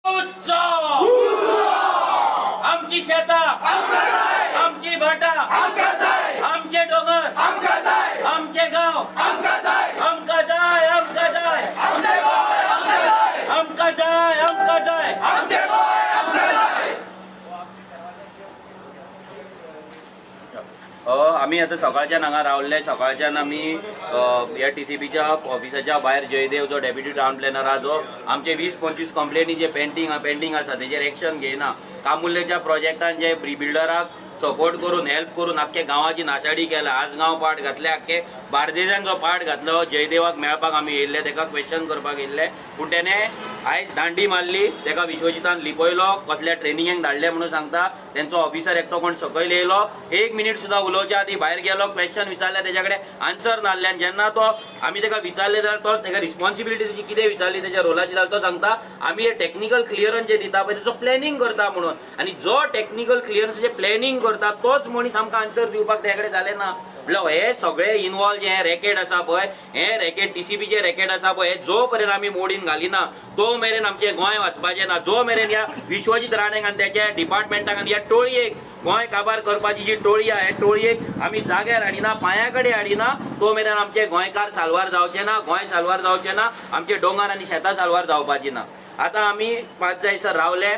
उत्सव आमची शेतां, आमची भाटां, आमचे डोंगर, आमचे गांव, आमकां जाय, आमकां जाय, आमकां जाय, आमकां जाय. आमी आतां सकाळच्यान हांगा रावल्ले. सकाळच्यान आमी ह्या टीसीपीच्या ऑफिसाच्या भायर जयदेव जो डेप्युटी टावन प्लॅनर आहा, जो आमचे 20-25 कंप्लेनी जे पेंडींग आसा तेजेर एक्शन घेयना. कामुर्लेच्या प्रोजेक्टान जे बिल्डराक सपोर्ट करून हेल्प करून आख्खे गांवाची नाशाडी केला. आजगांव पाट घातले, आख्खे बार्देजान जो पाट घातलो जयदेवाक मेळपाक आमी येयल्ले, तेका क्वेश्चन करपाक येयल्ले, पूण तेणें आयज दांडी मारली. तेका विश्वजितान लिपयलो, कसल्या ट्रेनिंगेक धाडले म्हणून सांगता. तेंचो ऑफिसर एकटो कोण सकयल येयलो, एक मिनीट सुद्दां उलोवच्या आदी भायर गेलो, क्वेश्चन विचारले, तेज्या कडेन आन्सर नासले. आनी जेन्ना तो आमी तेका विचारले जाल्यार तो तेका रिस्पॉन्सिबिलिटी तेजी कितें विचारली तेज्या रोलाची जाल्यार तो सांगता आमी हे टॅक्निकल क्लियरन्स जे दिता पळय तेचो प्लॅनिंग करता म्हणून. आनी जो टॅक्निकल क्लियरन्साचें प्लॅनिंग करता तोच मनीस आमकां आन्सर दिवपाक तेजे कडेन जालें ना. म्हणल्यार हे सगळे इनवॉल्व जे रॅकेट आसा पळय, हे रॅकेट टीसीपीचे रॅकेट आसा पळय, जो मेरेन आमी मोडीन घालिना तो मेरेन आमचें गोंय वचपाचें ना. जो मेरेन ह्या विश्वजीत राणेक आनी तेच्या डिपार्टमेंटाक आनी ह्या टोळयेक गोंय काबार करपाची जी टोळी आहा, ह्या टोळयेक आमी जाग्यार हाडिना, पांया कडेन हाडिना, तो मेरेन आमचे गोंयकार साल्वार जावचे ना, गोंय साल्वार जावचें ना, आमचे दोंगर आनी शेतां साल्वार जावपाची ना. आतां आमी 5 जायसर रावले,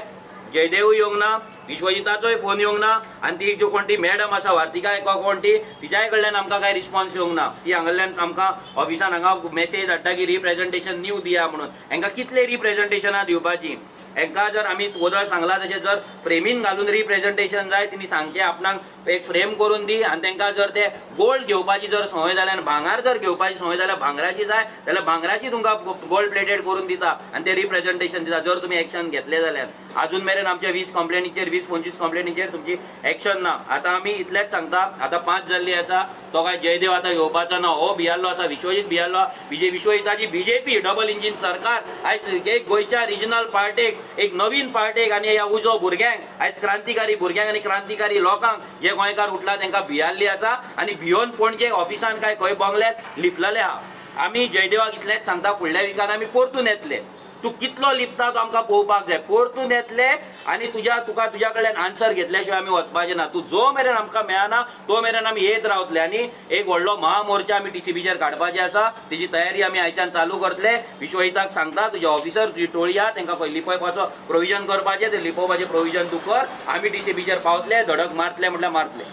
जयदेवूय येवंक ना, विश्वजिताचोय फोन येवंक ना, आनी ती ज्यो कोण ती मॅडम आसा वार्तिका कोण ती तिच्याय कडल्यान आमकां कांय रिस्पॉन्स येवंक ना. ती हांगासरल्यान आमकां ऑफिसान हांगा मॅसेज धाडटा की रिप्रेजेंटेशन न्यू दिया म्हणून. हांकां कितले रिप्रेजेंटेशनां दिवपाची? हांकां जर आमी वदळ सांगला तशें जर फ्रेमीन घालून रिप्रेजेंटेशन जाय, तिणी सांगचें आपणाक एक फ्रेम करून दी. आनी तांकां जर ते गोल्ड घेवपाची जर संवय जाल्यार आनी भांगर जर घेवपाची संवय जाल्यार भांगराची जाय जाल्यार भांगराची तुमकां गोल्ड प्लेटेड करून दिता आनी ते रिप्रेजेंटेशन दिता जर तुमी एक्शन घेतले जाल्यार. आजून मेरेन आमच्या 20 कंप्लेनीचेर 20-25 कंप्लेनीचेर तुमची एक्शन ना. आतां आमी इतलेंच सांगता, आतां 5 जाल्ली आसा, तो काय जयदेव आतां येवपाचो ना, हो भियाल्लो आसा, विश्वजीत भियाल्लो. विश्वजिताची बीजेपी डबल इंजीन सरकार आयज एक गोंयच्या रिजनल पार्टेक, एक नवीन पार्टेक आनी ह्या उजो भुरग्यांक आयज क्रांतिकारी भुरग्यांक आनी क्रांतिकारी लोकांक जे गोंयकार उठला तांकां भियाल्ली आसा. आनी भियोन पणजे ऑफिसान काय खंय बंगल्यात लिपलेले आहा. आमी जयदेवाक इतलेंच सांगता, फुडल्या विकान आमी परतून येतले, तूं कितलो लिपता तो आमकां पळोवपाक जाय. परतून येतले आनी तुका तुज्या कडल्यान आन्सर घेतल्या शिवाय आमी वचपाचे ना. तूं जो मेरेन आमकां मेळना तो मेरेन आमी येत रावतले. आनी एक व्हडलो महामोर्चा आमी टीसीपीचेर काडपाचे आसा, तेजी तयारी आमी आयच्यान चालू करतले. विश्वजिताक सांगता तुजे ऑफिसर तुजी टोळी आहा तांकां खंय लिपोवपाचो प्रोविजन करपाचें ते लिपोवपाचें प्रोविजन तूं कर. आमी टीसीपीचेर पावतले, धडक मारतले म्हटल्यार मारतले.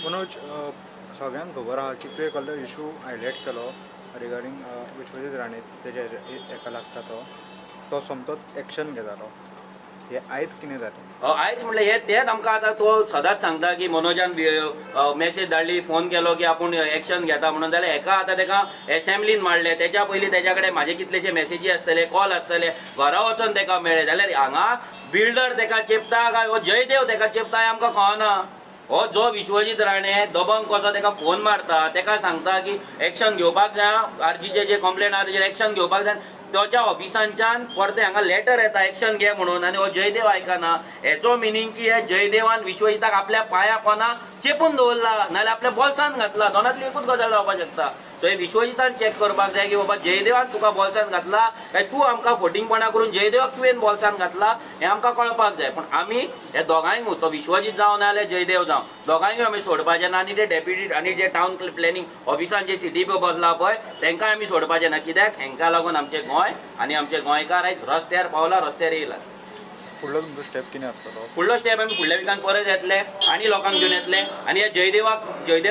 मनोज, सगळ्यांक खबर आहा की तुवें कसलो इशू हायलायट केलो रिगार्डींग विश्वजीत राणे, तेजे हेका लागता तो सोमतोच एक्शन घेतालो. हे आयज कितें जालें? आयज म्हणल्यार हे तेच आमकां आतां तो सदांच सांगता की मनोजान मॅसेज धाडली, फोन केलो की आपूण एक्शन घेता म्हणून. जाल्यार हेका आतां तेका एसेंब्लीन मारले, तेच्या पयलीं तेच्या कडेन म्हाजे कितलेशे मॅसेजी आसतले, कॉल आसतले, घरा वचोन तेका मेळ्ळे. जाल्यार हांगा बिल्डर तेका चेपता काय हो जयदेव तेका चेपता हें आमकां कळना. हो जो विश्वजीत राणे दबंग कसो तेका फोन मारता, तेका सांगता की एक्शन घेवपाक जाय, आरजीचे जे कंप्लेन आहा तेजेर एक्शन घेवपाक जाय. ताच्या ऑफिसांच्यान परते हांगा लेटर येता एक्शन घे म्हणून, आनी हो जयदेव आयकना. हेचो मिनींग की हे जयदेवान विश्वजिताक आपल्या पांया पोना चेपून दवरला, नाजाल्यार आपल्या बोल्सान घातला. दोनांतली एकूच गजाल जावपाक शकता. सो हे विश्वजितान चॅक करपाक जाय की बाबा जयदेवान तुका बोल्सान घातला काय तूं आमकां फटींगपणां करून जयदेवाक तुवें बोल्सान घातला हें आमकां कळपाक जाय. पूण आमी हे दोगांयकूय, तो विश्वजीत जावं नाजाल्यार जयदेव जावं, दोगांयकूय आमी सोडपाचें ना. आनी ते डेप्युटी आनी जे टावन प्लॅनिंग ऑफिसान जे सिटी बसला पळय तांकां आमी सोडपाचें ना. कित्याक हेंकां लागून आमचें गोंय आनी आमचे गोंयकार आयज रस्त्यार पावला, रस्त्यार येयला. फुडलो तुमचो स्टेप कितें आसतलो? फुडलो स्टेप आमी फुडल्या विकान परत येतले आनी लोकांक घेवन येतले. आनी ह्या जयदेवा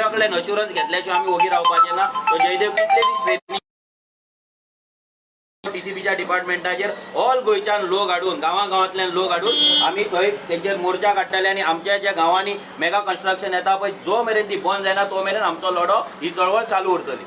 कडल्यान अश्युरन्स घेतल्या शिवाय आमी ओगी रावपाचे ना. तो जयदेव कितले दीस टीसीपीच्या डिपार्टमेंटाचेर ऑल गोंयच्यान लोक हाडून, गांवां गांवांतल्यान लोक हाडून आमी थंय तेंचेर मोर्चा काडटले. आनी आमच्या ज्या गांवांनी मेगा कन्स्ट्रक्शन येता पळय, जो मेरेन ती बंद जायना तो मेरेन आमचो लढो, ही चळवळ चालू उरतली.